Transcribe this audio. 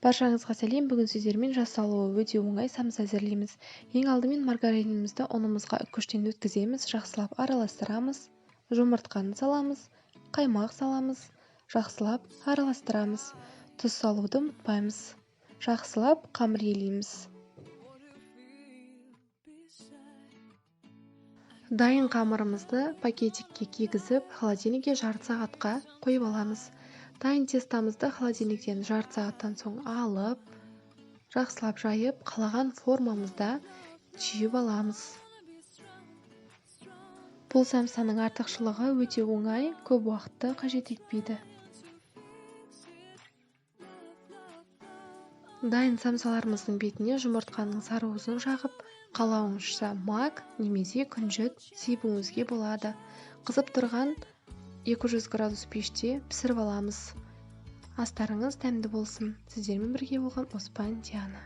Баршаңызға сәлем. Бүгін сіздермен жасалуы өте оңай самса әзірлейміз. Ең алдымен маргаринімізді ұнымызға үккіштен өткіземіз, жақсылап араластырамыз. Жұмыртқаны саламыз, қаймақ саламыз, жақсылап араластырамыз. Тұз салуды ұмытпаймыз. Жақсылап қамыр елейміз. Дайын қамырымызды пакетикке кигізіп, холодильникке жарты сағатқа қойып аламыз. Дайын тестамызды холодильниктен жарты сағаттан соң алып, жақсылап жайып, қалаған формамызда түйіп аламыз. Бұл самсаның артықшылығы өте оңай, көп уақытты қажет етпейді. Дайын самсаларымыздың бетіне жұмыртқаның сары уызын жағып, қалауыңызша мак немесе күнжіт себуіңізге болады. Қызып тұрған 200 градус пеште пісіріп аламыз. Астарыңыз дәмді болсын. Сіздермен бірге болған Оспан Диана.